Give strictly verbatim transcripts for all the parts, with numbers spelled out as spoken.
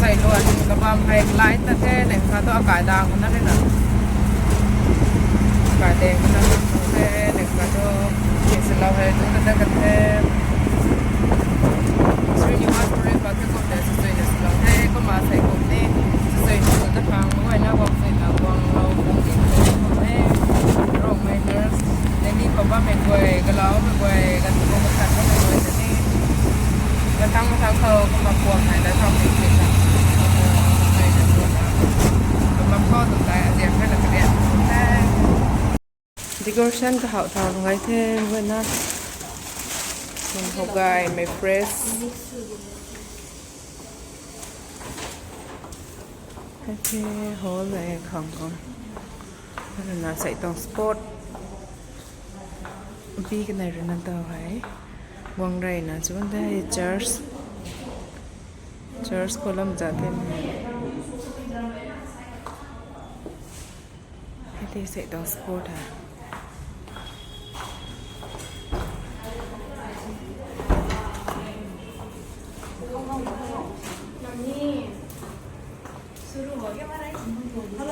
Luan kabam hei light na the, nang kha tu akai dang na the na. Akai dang na the, nang kha tu. Kisilou hei tu ka da ka the. Srinivas Puri pa the kum the, sui na silou the, kumna sei kum ni. Sui na ta khang, guay na guang sui na guang lou, guang ni the. Rongmei nurse, nang ni papa mei guay, galau mei guay, gan tu ka tat mei guay, nang ni. Matang matang khou kumna kuak nai da thau pei pei ta. Kumna khou tu ta, aziak hai na karian. Decoration kahau thau ngai the, guay na. Hou gay, mei fresh. Hei the hall e khang khou. Rui na sei tuang spot. Pi kanei rui na taw hei. Guang rey na chu kan the church. Church khou lam za the. Hei the sei tuang spot hei.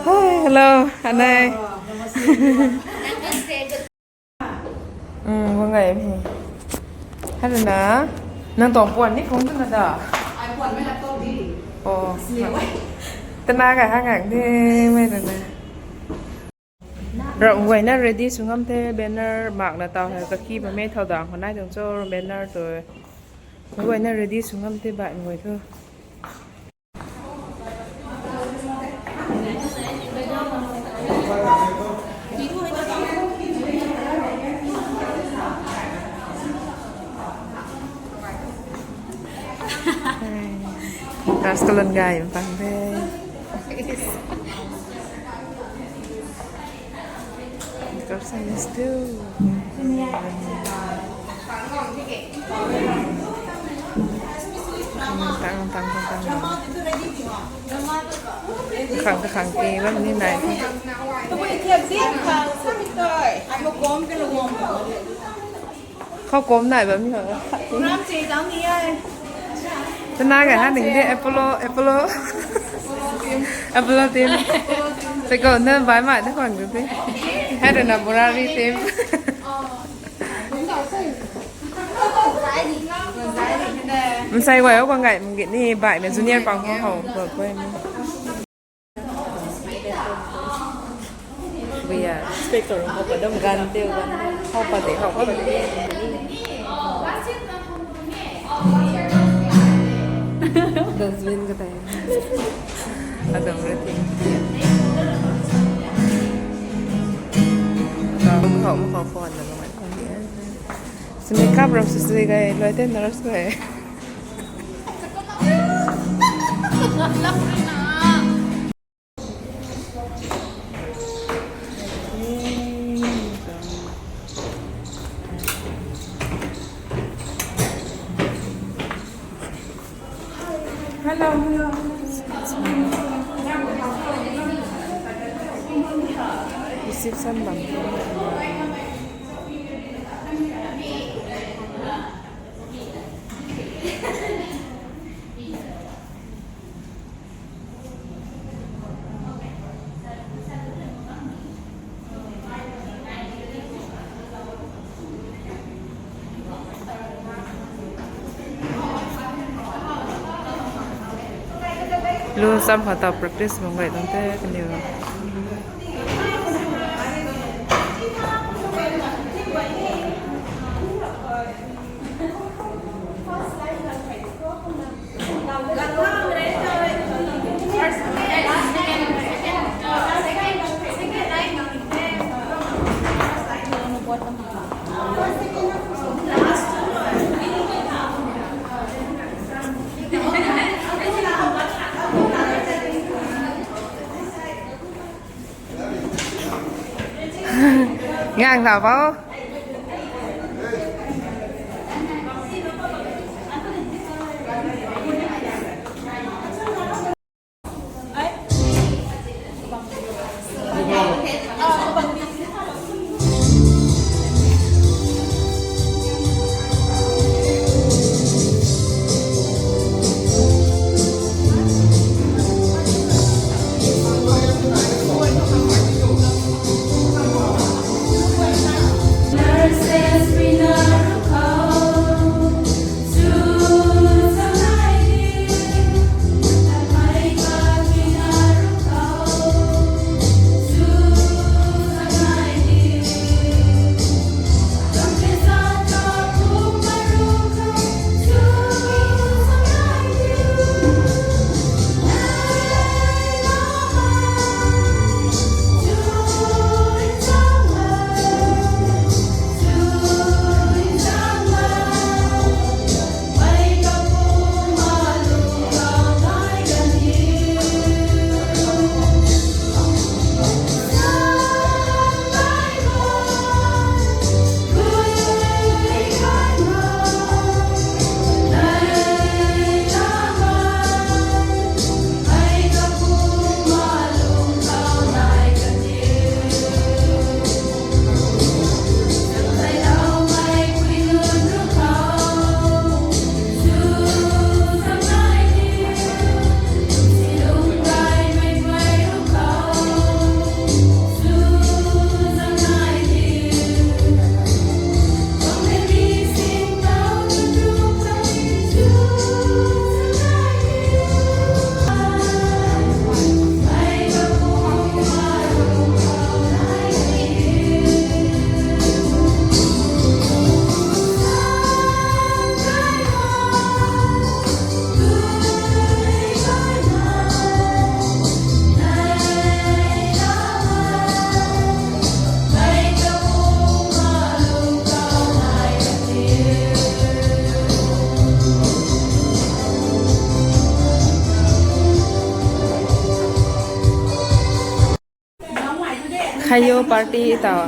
Hi, hello, anei. Umm, guang gay he. Hello na. Nang tuang puan ni phung tu na da? Ai puan mei lap tou di. Oh. Sini wai. Tana ka ha ngang the mei na na. Rap guay na ready sw ngam the, banner mak na taw hei kaki bammei thau dang khou nai tuang cho banner tu. Guay na ready sw ngam the bai guay thu. Raskalon gay pang the. Person is still. Tang, tang, tang, tang. Khang, khang, ti bam ni nai. Khou kum nai bam ni ho. Tana ka ha ning de Apollo, Apollo. Apollo team. Sei ko na bai mai na khang de. Hai rui na Burari team. Msai guay o guang gay mung git ni bai na junior pang ho ho ko ko ni. Guya. Expect tou rung khou padam gan teu gan. Khou pa de, khou pa de. Dustbin ka tei. Adang rui ting. Khou, khou, khou phone na mai khou ni. Sini kap rau sisui gay, loi te nurse gay. Hello, hello. Reception bam. Lu sam khou ta practice mung gay tuang the kaniw. Ngang thau bau. Khayo party tau.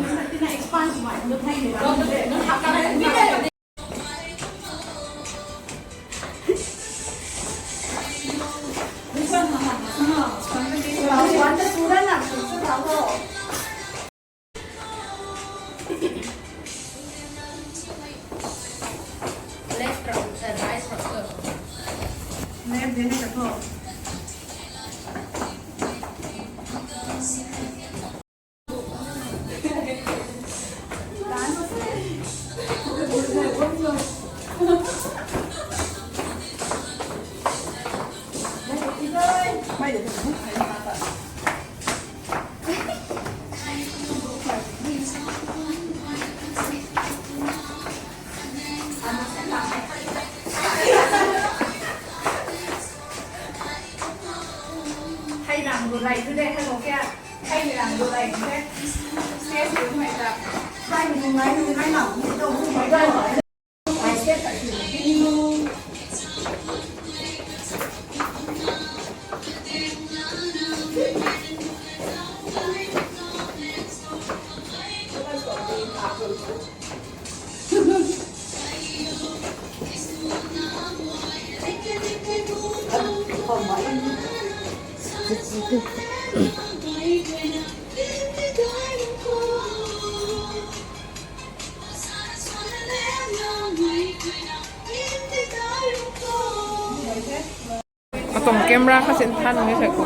Hei rang ru lai tu de, hei lo kya? Hei rang ru lai tu de. Stage tu mai ta. Hei ru lai tu de, hei lam tu de, hei ru lai tu de. Atang camera kha sin than nge sa ko.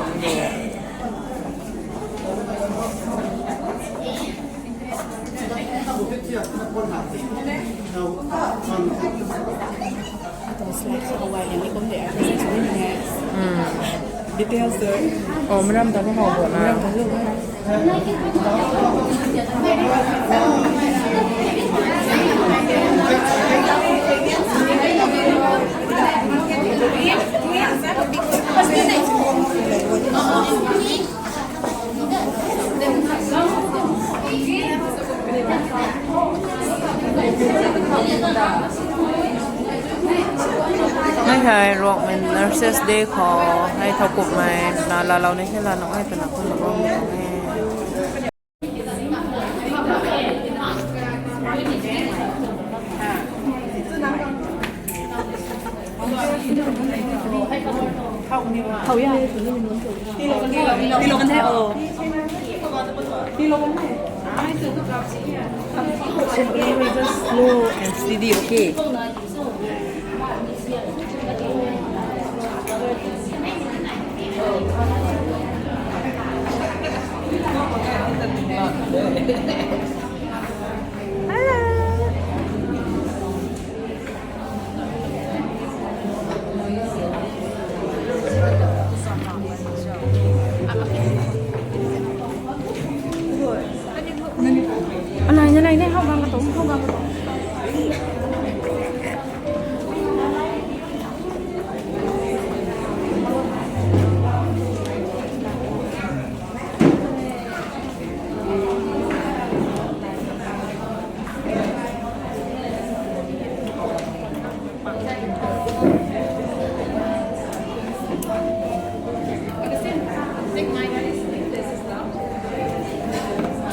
Details tu. Oh, meram ta ko hou bo na. Meram ta ko hou. Hei hei Ruangmei Nurses Day khou hei thowkumhmei na laalou ni hei la nung hei twna kum na bam ni tuang e. Slow and steady, okay? Anai, anai, anai, hau gang ka tuang, hau gang ka tuang.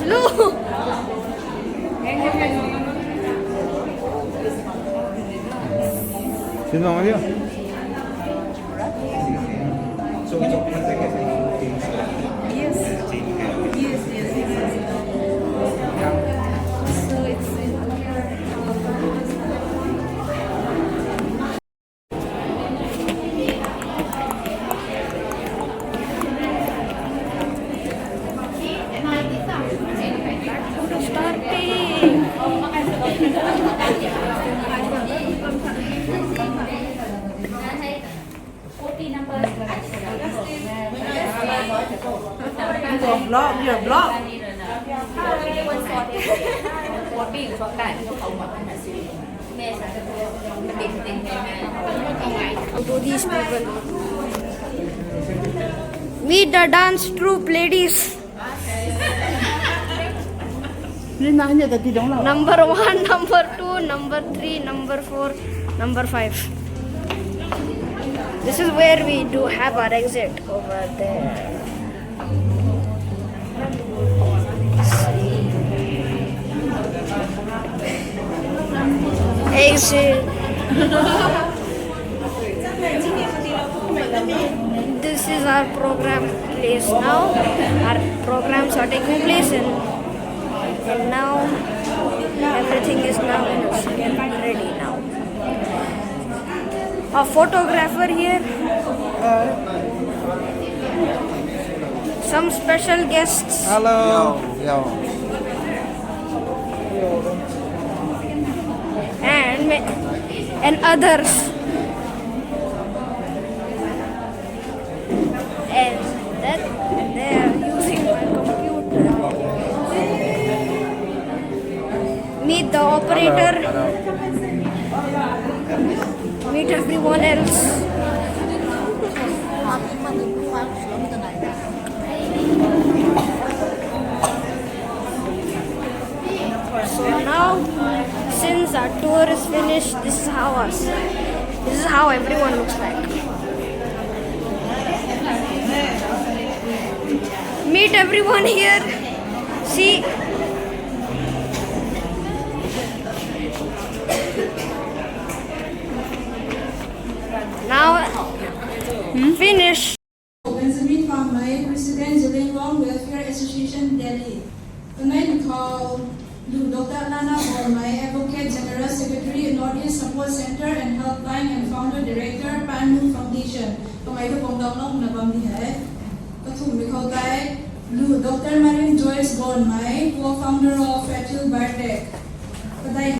Hello. Sit down here. Yes. Yes, yes, yes. So it's in here. Block, your block. These people. Meet the dance troupe, ladies. Number one, number two, number three, number four, number five. This is where we do have our exit, over there. This is our program place now. Our programs are taking place in, and now everything is now in, ready now. A photographer here. Some special guests. Hello. Yo, yo. And ma-, and others. And that, and they are using my computer. Meet the operator. Hello, hello. Meet everyone else. So now, since our tour is finished, this is how us, this is how everyone looks like. Meet everyone here. See. Now, finish. Benjamin Pamei, President, Zeliangrong Welfare Association, Delhi. Kanei ni khou, Lu Doctor Lana Bormei, Advocate General Secretary, North East Support Center and Helpline and Founder Director, Panmu Foundation. Kamei tu pongdang lou na bam di hei. Kathumh ni khou tei, Lu Doctor Marin Joyce Bormei, Co-founder of Fairfield Biotech. Kadai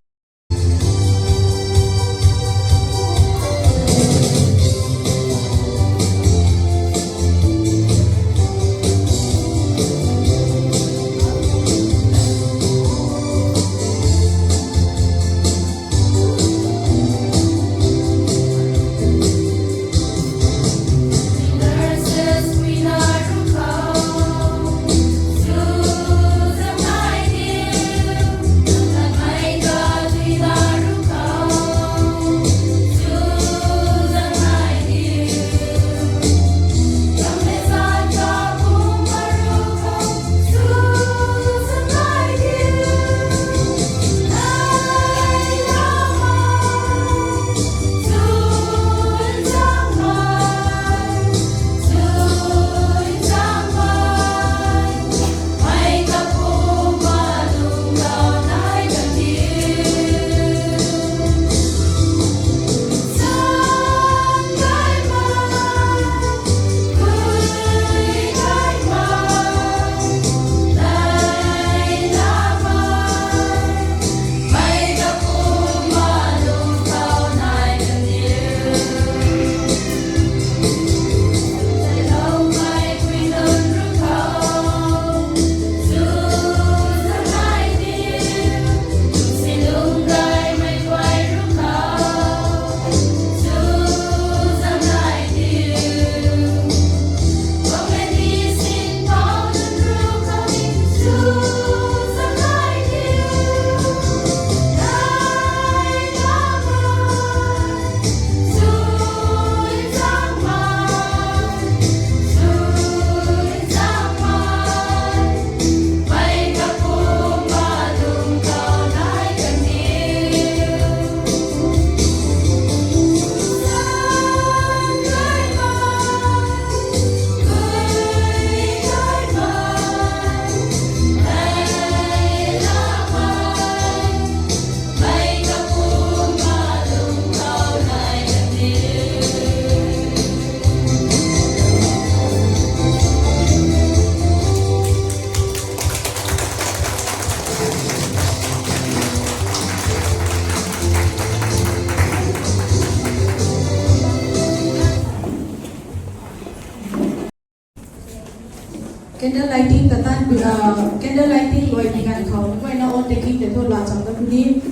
Candle lighting ta tan, uh, candle lighting loi pi ganv khou, mei na oath taking tei thu laa cham ta puni.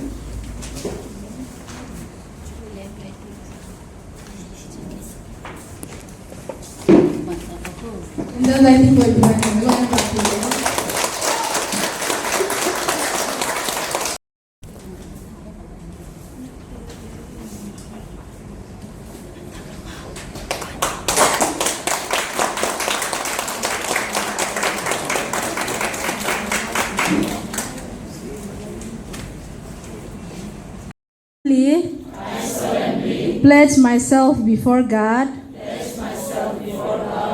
Candle lighting loi pi ganv khou, mei na oath taking tei thu laa cham ta puni. Pledge myself before God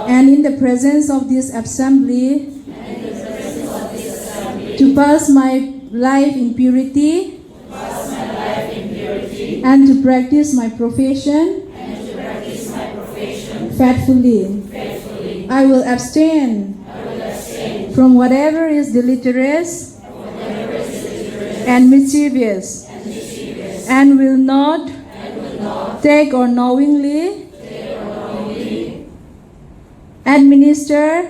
and in the presence of this assembly to pass my life in purity and to practice my profession faithfully. I will abstain from whatever is deleterious and mischievous, and will not take or knowingly administer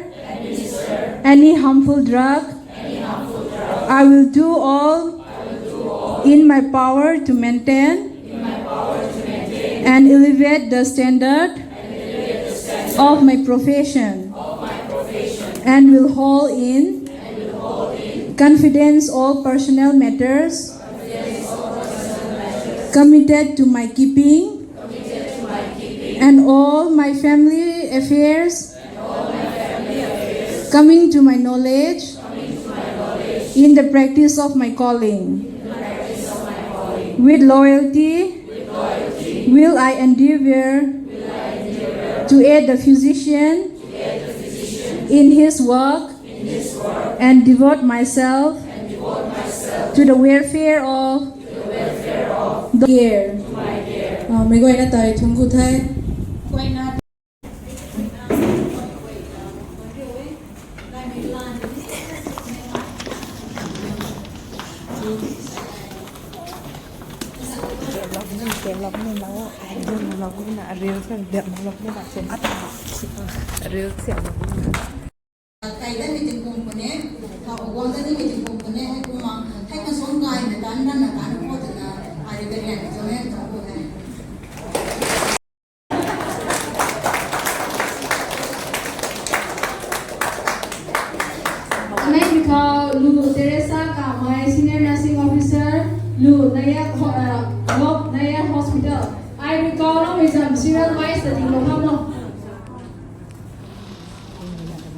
any harmful drug. I will do all in my power to maintain and elevate the standard of my profession, and will hold in confidence all personnel matters committed to my keeping, and all my family affairs coming to my knowledge in the practice of my calling. With loyalty, will I endeavor to aid the physician in his work and devote myself to the welfare of the care. Mei guayna tei thungc ku the. Kai dan mi tingkum pune, thau guang dan mi tingkum pune, hei kumna, hei na song kai na tan, dan na tan, ko tana, ai ka rian ka zong hei, thau ko hei. Kanei mi khou Lu Teresa Kamei, Senior Nursing Officer, Lu Nayak Ho-, uh, Lok Nayak Hospital. I recall now is, um, serial wise the thing will come now.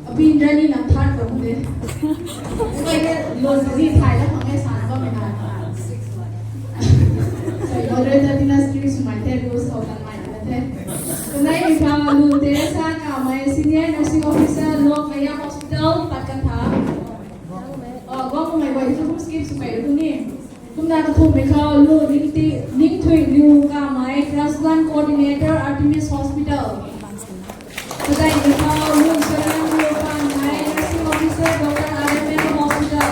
Abin rani na third ko de. Koi de lo zi thai la phang e sa ko me na. Sorry, moderator tina strict sumai the, rules khou tan mai na the. Kanei mi khou Lu Teresa Kamei, Senior Nursing Officer, Lok Nayak Hospital, Patkantha. Oh, guang mei guay tu skip sumai tu ni. Kumna kathumh mi khou Lu Ningti-, Ningthuiliu Kamei, Transplant Coordinator, Artemis Hospital. Kadeih mi khou Lu Sariangliu Kamei, Nursing Officer, Doctor R M L Hospital.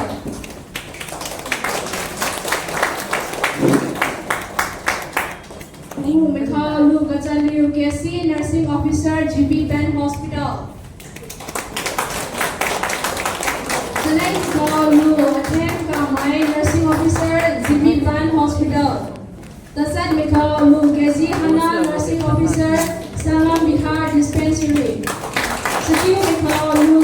Ningmei khou Lu Kachanliu K C, Nursing Officer, G B Pen Hospital. Kanei mi khou Lu Athem Kamei, Nursing Officer, G B Pen Hospital. Tachat mi khou Lu K C Hana, Nursing Officer, Sangam Bihar Dispensary. Sakiu mi khou Lu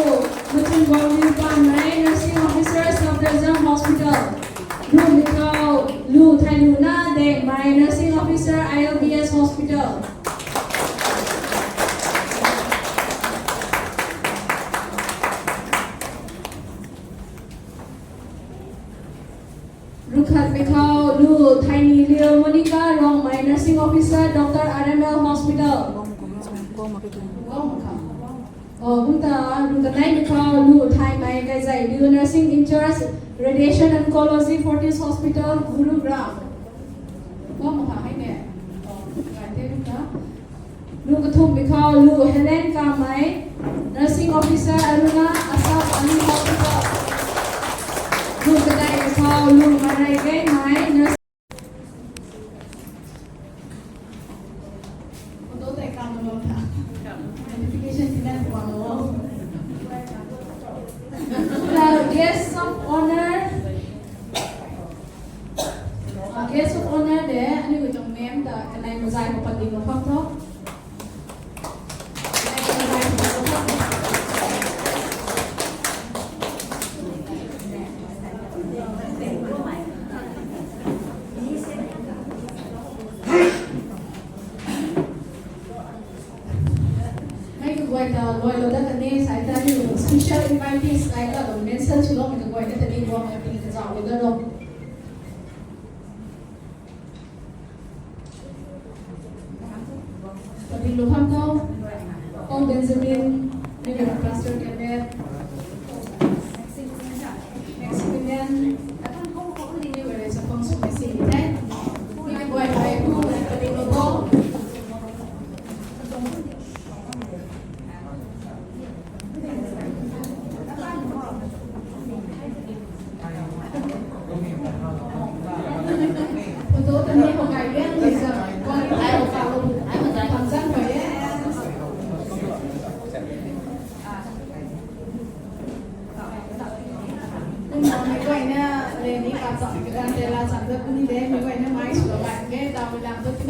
Mathunbongliu Kamei, Nursing Officer, Safdarjung Hospital. Lu mi khou Lu Thailuna Dengmei, Nursing Officer, I L B S Hospital. Rukhat mi khou Lu Thainiliu Monica Rongmei, Nursing Officer, Doctor R M L Hospital. Oh, kumta, Lu Kanei mi khou Lu Thaimei Kaizailiu, Nursing in Charge, Radiation Oncology, Fortis Hospital, Gurugram. Guang mak kha hei ne. Oh, right, there you go. Lu kathumh mi khou Lu Helen Kamei, Nursing Officer, Aruna Asaf Ali Hospital. Lu kadeih mi khou Lu Marai Gaymei, Nursing Identification tina kuang lo. Guest of honor. Uh, guest of honor de, aniu tuang mem ta kanei mazai ko pati ko phak tho. Mei kaguay ta luailou dat kani, sai ta ni special invitees kai ta tuang mention swloumei kaguay na ta ni guang mei ping kazauhlou dat lo. Benjamin, Pastor Kenneth, Maximilian,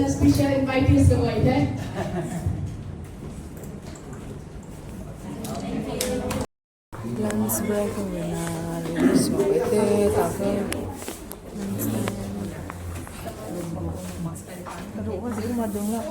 Special invitees the way there. Lunch break na release sw e te, ta the. Lunch time. Karu ko zi ma dung la.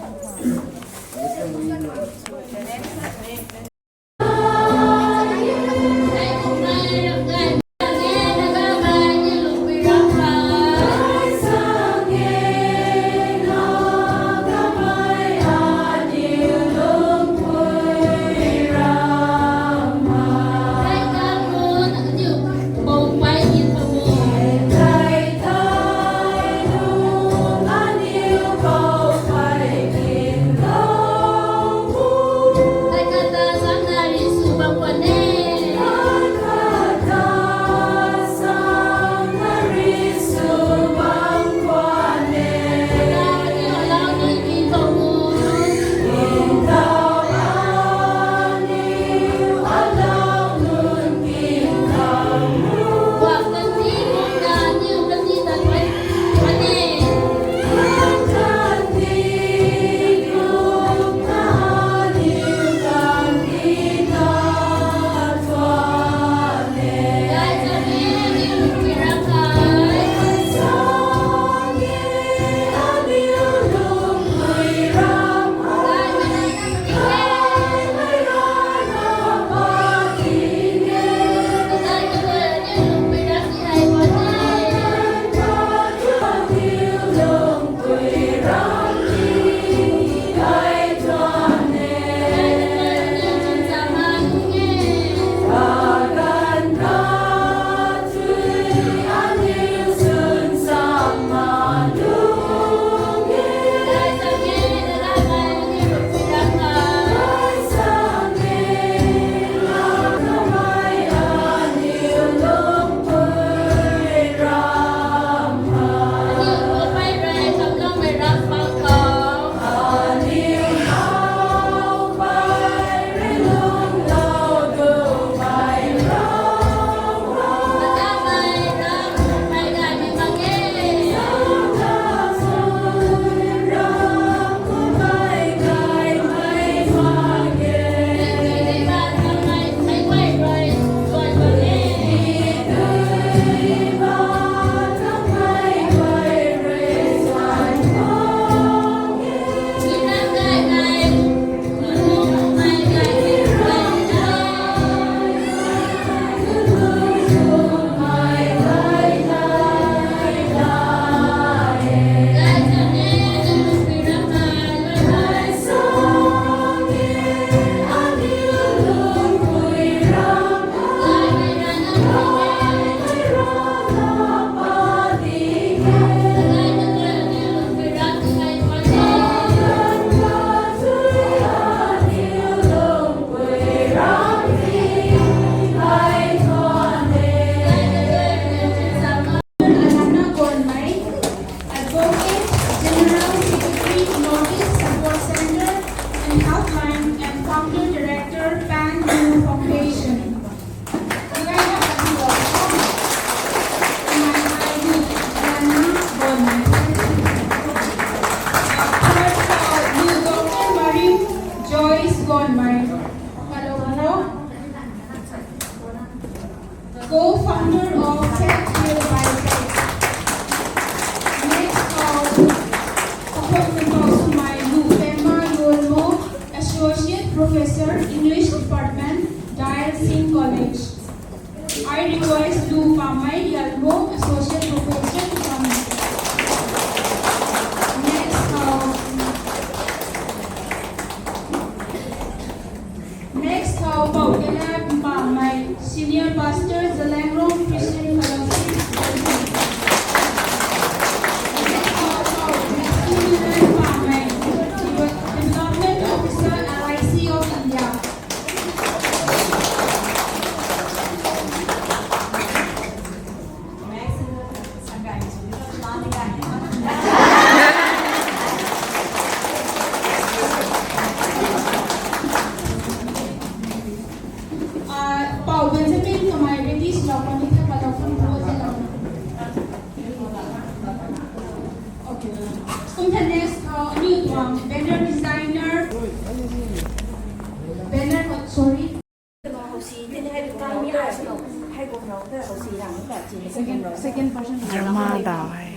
Alana Gonmei, Advocate General Secretary, Northeast Support Center and Helpline, and Founder Director, Pan Blue Foundation. May I have a big welcome to my colleague, Alana Gonmei. Third, uh, Lu Doctor Marin Joyce Gonmei. Hello, hello. Co-founder of Tech Hill Biotech. Next, uh, Pakhomnunpou Swmei Lu Pema Yolmo, Associate Professor, English Department, Dayal Singh College. I request Lu Pamei Yalmo, Associate Professor, to come. Next, uh, Senior Pastor, Zeliangrong Christian Fellowship, Delhi. Mister Pamei, Development Officer, L I C of India. Ah, Pau Benjamin kamei ready swlou puni the, patlou phone pro the lo. Okay. Kum the next, uh, new one, banner designer. Banner, oh, sorry. Second, second person. Drama da hai.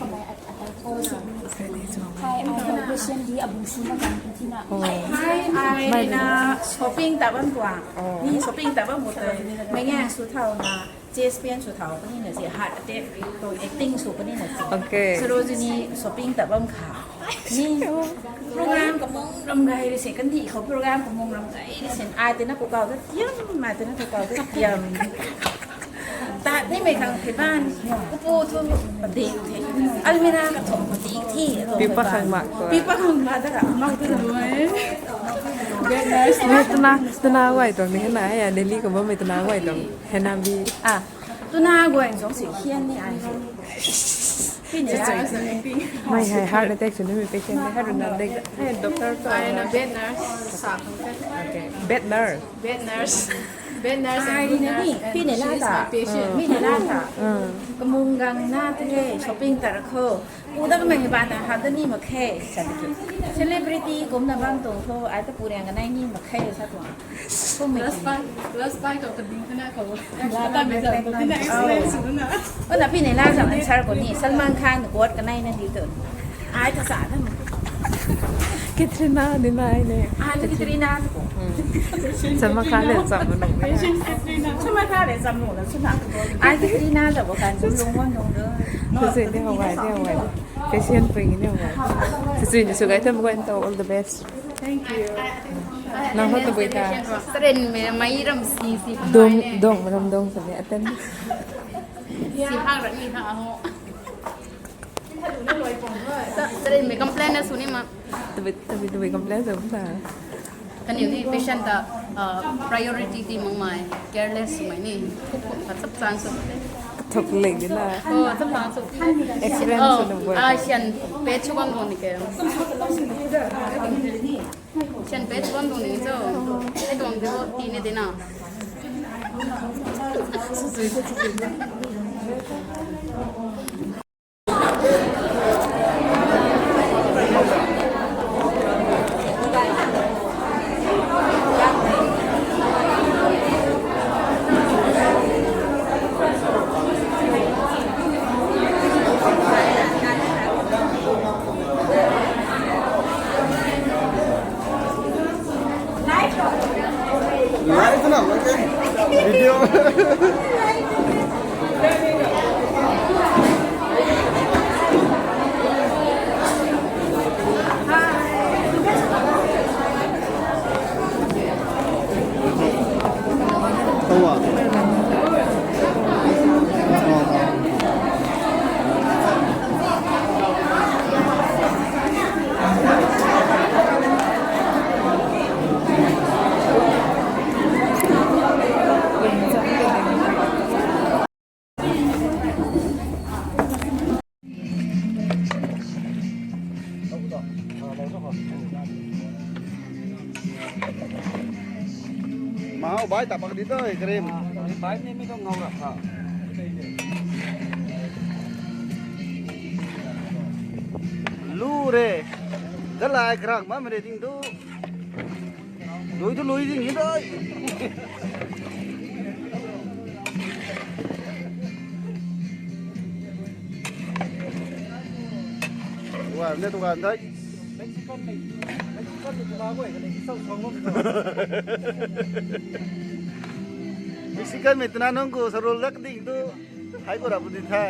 Hi, I'm Christian di abung suna kan tina. Oh. Hi, I'm Rina. Shopping ta bam tuang. Oh. Ni shopping ta bam mo tai. Mei ngang sw thau na, chest pain sw thau puni na si, heart attack, to acting sw puni na si. Okay. Sarojini shopping ta bam kha. Ni program kamung ram gai ri se, kan di khou program kamung ram gai ri se. Ai te na ku kau ta tiam, ai te na ku kau ta tiam. Ta ni mei khang the ban, ku pu thu pa ding the. Almira ka thong pa ding the. Pipa khang mak ko. Pipa khang mak ta ka mak ta na. Ni tuna, tuna guay tuang ni na ya, Delhi ko ba mei tuna guay tuang. Hena bi. Ah, tuna guay zong si hian ni ai. Mei hai heart attack sw ni mei patient ni hai runa dek. Hai doctor to. Ai na bed nurse sa khang te. Okay. Bed nurse. Bed nurse. Bed nurse and good nurse. Ai na ni, pi ne la ta. Patient. Mi ne la ta. Mm. Kamung gang na te shopping ta ra kho. Pu da kamei ba ta ha da ni mak khe sa de. Celebrity kum na bam tuang tho, ai ta pu riang kanei ni mak khe sa tuang. Kum mei. Last fight, last fight of the Bingkana ko. Last fight of the Bingkana. Oh. Wana pi ne la sa answer ko ni. Salman Khan quote kanei na di tu. Ai ta sa da. Katrina ni nai ne. Ai ta Katrina ko. Hmm. Salman Khan le cham nu. Salman Khan le cham nu na suna. Ai Katrina ta bo kan lung wan dong do. Sui sui de hawai, de hawai. Patient pui ni hawai. Sui sui ni sw gay tham guan tho, all the best. Thank you. Nang ho tabui ta. Tren mei mai ram si si. Dong, dong, ram dong sa ni atan. Si hak rak ni ha ho. Tren mei complain na sw ni ma. Tabui, tabui, tabui complain sa ta. Kaniw ni patient ta, uh, priority ti makmei, careless swmei ni. Kuk kuk khat chap chang sw. Thok leng di na. Oh, chap chang sw. Accident sw na buat. Ah, sian pet sw bam dong ni ke. Sian pet sw bam dong ni cho. Ai dong di ho ti ni di na. Sw sw sw sw. Live na, okay. Video. Mau bai ta pak di tei, krim. Bai ni mi tuang ngau rak ha. Lu re. Galai krak ma mre ding du. Lui tu lui ding ni dai. Tuan ne tuan dai. Mexican mei, Mexican mei tuna guay ka le sau suang lou. Mexican mei tuna nunc khou sarul lak ding tu, hai khou rap di the.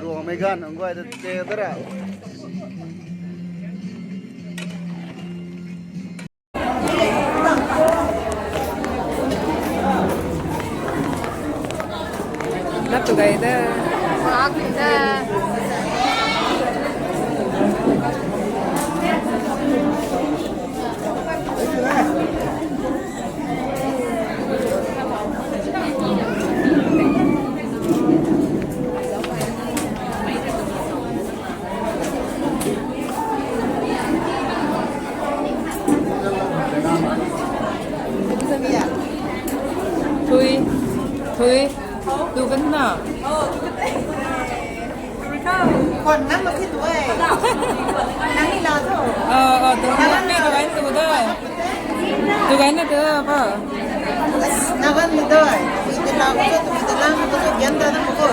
Ruang mei ganv nunc guay ta te ta ra. Nap tu gay da. Thui, thui, tu kan na. Khwan nang ma thi tu e. Nang ni la tho. Ờ, ờ, tu nang ni tu kan tu da. Tu kan na tu ba. Nagan ni doi. Ui te la ko tu te la ko tu gen ta na ko.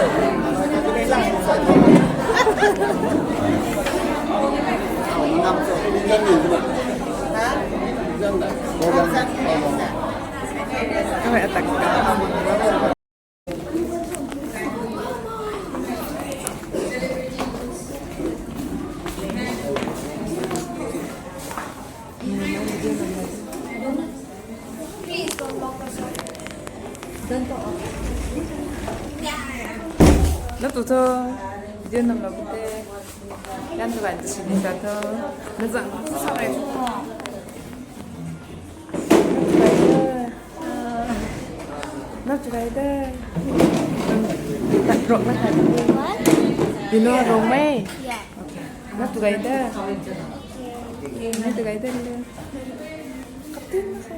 Ha? Kamei atak. Na tu tho, video nam lo kute. Yan tu kan sini ta tho. Na zang sa rai tho. Nap tu gay da. Rok na khat. You know Rongmei? Yeah. Okay. Nap tu gay da. Nap tu gay da. Kaptin na sa.